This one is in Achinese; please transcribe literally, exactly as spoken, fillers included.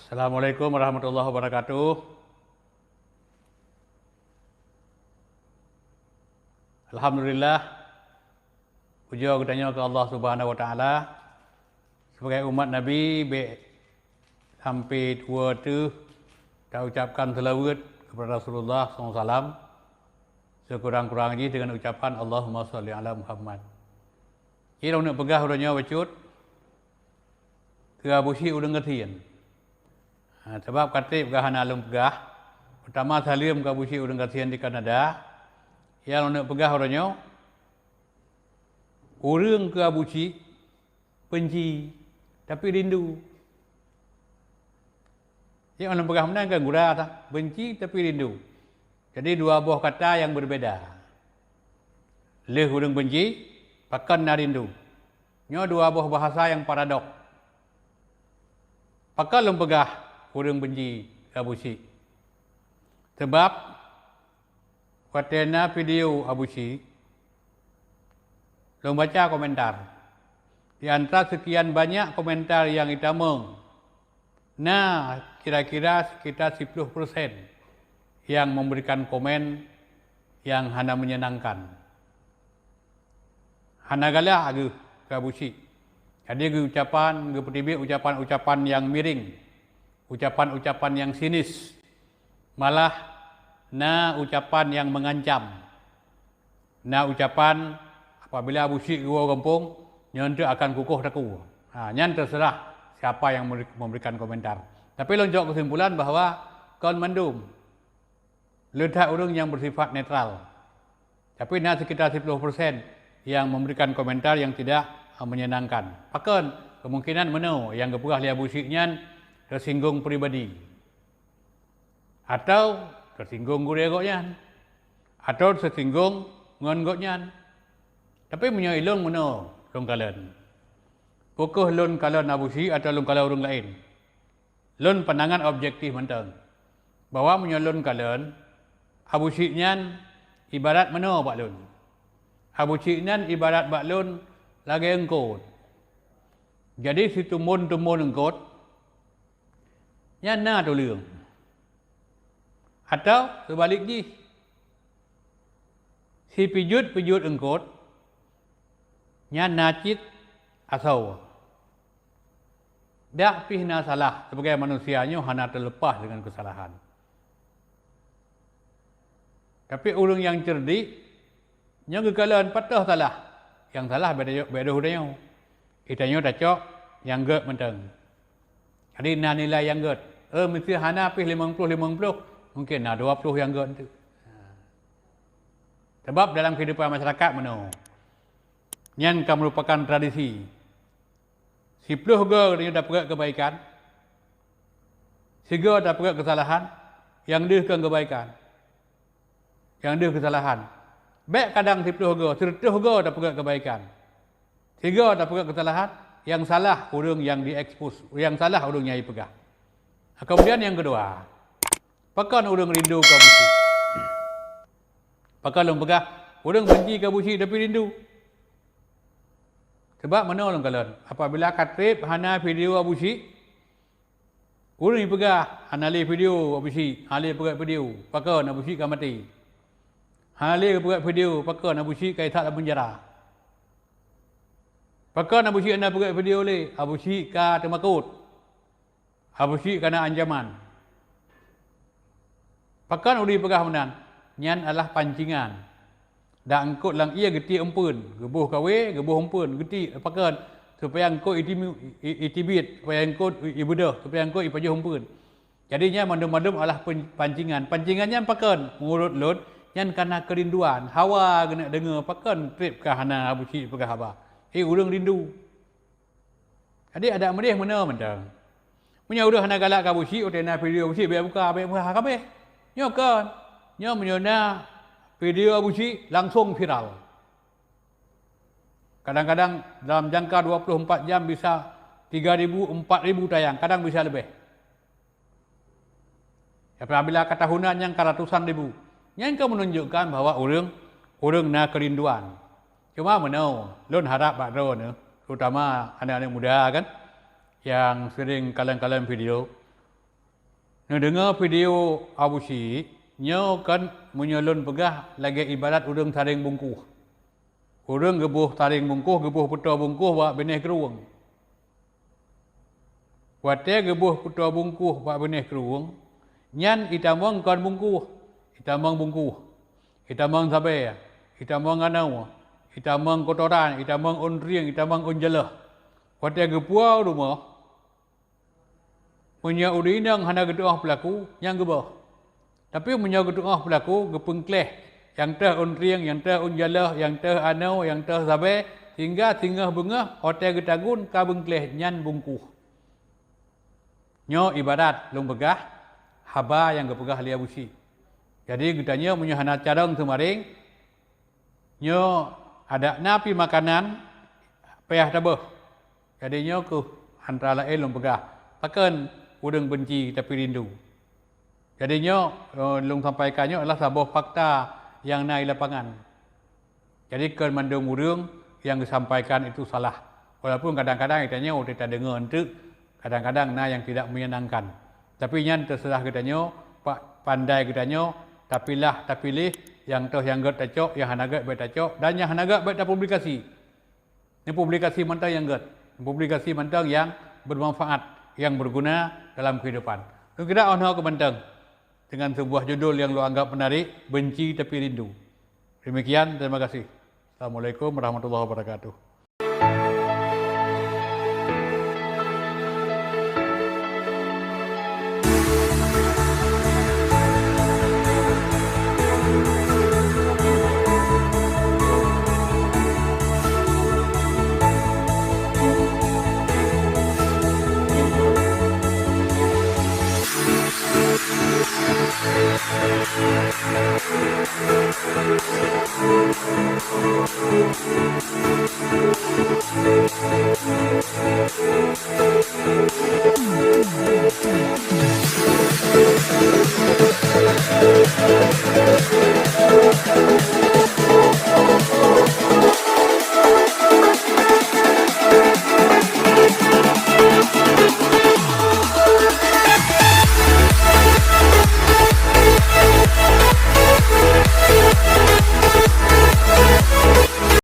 Assalamualaikum warahmatullahi wabarakatuh. Alhamdulillah, pujoe geutanyoe keu Allah Subhanahu wa Taala. Sibagai umat Nabi, bék sampoe tuwoe teuh taucabkan seulaweuet keupada Rasulullah sallallahu alaihi wasallam. Sikurang-kurang jih deungon ucapan, "Allahumma shalli ala Muhammad." Ilôn neuk peugah uroe nyoe bacut keu Abusyik ureuëng gasien. Ha, sabab ka treb ka hana lôn peugah, peutama saleuem keu Abusyik ureuëng gasien di Kanada. Nyang lôn neuk peugah uroe nyoe, ureuëng keu Abusyik beunci, tapi rindu. Nyang lôn peugah meunan kan gura that, beunci tapi rindu. Jadi dua boh kata nyang beubeda. Lheueh ureuëng beunci, pakon na rindu. Nyoe dua boh bahasa nyang paradok. Pakon lôn peugah ureuëng beunci Abusyik? Sabab watée na video Abusyik, lôn baca komentar. Di antara seukian banyak komentar nyang itamong, na kira-kira sekitar siploh persen nyang memberikan komen nyang hana menyenangkan. Hana galak geuh keu Abusyik. Jadi geuh ucapan, geupeuteubiet ucapan-ucapan nyang miréng, ucapan-ucapan nyang sinis, malah na ucapan nyang mengancam. Na ucapan, apabila Abusyik geuwoe gampông, nyan teuk akan kukoh takue. Ha, nyan teuseurah siapa nyang memberi-, memberikan komentar. Tapi lôn cok keusimpulan bahwa kon mandum le that ureuëng nyang beusifat netral. Tapi na sekitar siploh persen nyang memberikan komentar nyang tidak, eh, menyenangkan. Pakon? Kemungkinan meunoe nyang geupeugah lé Abusyik nyan teusinggung pribadi. Atau teusinggung gurée gobnyan, atau teusinggung ngon gobnyan. Tapi meunyoe ilôn meunoe lôn kalon, peu kheueh lôn kalon Abusyik atau lôn kalon ureuëng laén? Lôn pandangan objektif mantong, bahwa meunyoe lôn kalon, Abusyik nyan ibarat meunoe bak lôn. Abusyik nyan ibarat bak lôn lagée eungkot. Jadi situmbon-tumbon eungkot nyan na tuleueng. Atau seubalek jih, sipijuet-pijuet eungkot nyan na cit asoe. Dak pih na salah, sibagai manusia nyoe hana teuleupah deungon keusalahan. Tapi ureuëng nyang ceurdik, nyoe geukalon pat toh salah. Nyang salah bék deuh, bék deuh tanyoe. Geutanyoe tacok nyang gét mantong. Jadi na nilai nyang gét. Eh, meusé hana pih limong ploh limong ploh, mungken na dua ploh nyang gét teuk. Sabab dalam kehidupan masyarakat meunoe, nyan ka meurupakan tradisi. Siploh goe geutanyoe tapeugét keubaikan, sigoe tapeugét keusalahan, nyang deuh kon keubaikan, nyang deuh keusalahan. Bék kadang siploh goe, sireutoh goe tapeugét keubaikan, sigoe tapeugét keusalahan, nyang salah ureuëng nyang diekspos, nyang salah ureuëng nyang jipeugah. Kemudian nyang keudua, pakon ureuëng rindu keu Abusyik? Pakon lôn peugah ureuëng beunci keu Abusyik tapi rindu? Sabab meunoe lôn kalon, apabila ka treb hana video Abusyik, ureuëng jipeugah hana lé video Abusyik, hana lé peugét video, pakon Abusyik ka maté. Hana lé peugét video, pakon Abusyik ka jisat lam peunjara. Pakon Abusyik hana peugét video lé, Abusyik ka teumakot. Abusyik ka na ancaman. Pakon ureuëng peugah meunan? Nyan adalah pancingan. Dak eungkot lam ié geutiek umpeuen, geuboh kawé, geuboh umpeuen, geutiek pakon, supaya eungkot itimi-, i-, itibiet, supaya eungkot i-, ibeudôh, supaya eungkot ipajoh umpeuen. Jadi nyan mandum-mandum adalah pen-, pancingan. Pancingan nyan pakon? Meunurot lôn, nyan kana keurinduan, hawa geuneuk deungoe, pakon treb ka hana Abusyik peugah haba. Eh, ureuëng rindu. Jadi adak meudeh meunoe mantong. Meunyoe ureuëng hana galak keu Abusyik, watée na video Abusyik, bék buka, bék buka kabéh. Nyoe kon. Nyoe meunyoe na video Abusyik, langsong viral. Kadang-kadang dalam jangka dua puluh empat jam bisa tiga ribu, empat ribu tayang, kadang bisa leubeh. Apabila ka tahunan nyang ka ratusan ribu, nyan ka meununjukkan bahwa ureuëng, ureuëng na keurinduan. Cuma meunoe, lôn harab bak droeneuh, terutama aneuk-aneuk muda kan, nyang sering kalon-kalon video, Neudeungoe video Abusyik, nyoe kon meunyoe lôn peugah lagée ibarat ureuëng saréng bungkôh. Ureuëng geuboh saréng bungkôh, geuboh peutoe bungkôh bak binéh krueng. Watée geuboh peutoe bungkôh bak binéh krueng, nyan itamong kon bungkôh, itamong bungkôh, itamong sabée, itamong anoe, itamong kotoran, itamong ôn rieng, itamong ôn jaleuh. Watée geupuwoe u rumoh, meunyoe ureuëng inong hana geutuoh peulaku, nyan geuboh. Tapi meunyoe geutuoh peulaku, geupeungkléh, nyang teuh ôn rieng, nyang teuh ôn jaleuh, nyang teuh anoe, nyang teuh sabée, sehingga singoh beungoh watée geutagun ka beungkléh, nyan bungkôh. Nyoe ibarat lôn peugah haba nyang geupeugah lé Abusyik. Jadi geutanyoe meunyoe hana carông teumaréng, nyoe adak na pih makanan payah taböh. Jadi nyoe kheueh antara laén lôn peugah, pakon ureuëng beunci tapi rindu. Jadi nyoe, eh, lôn sampaikan nyoe adalah saboh fakta nyang na di lapangan. Jadi kon mandum ureuëng nyang geusampaikan itu salah. Walaupun kadang-kadang geutanyoe watée tadeungoe eunteuk, kadang-kadang na nyang tidak menyenangkan. Tapi nyan teuseurah geutanyoe, pa-, pandai geutanyoe, tapilah, tapiléh, nyang toh nyang gét tacok, nyang hana gét bék tacok, dan nyang hana gét bék tapublikasi. Neupublikasi mantong nyang gét, neupublikasi mantong nyang bermanfaat, nyang berguna dalam kehidupan. Kira-kira oh noe keu mantong dengan sebuah judul yang lôn anggap menarik, Benci Tapi Rindu. Demikian, terima kasih. Assalamualaikum warahmatullahi wabarakatuh.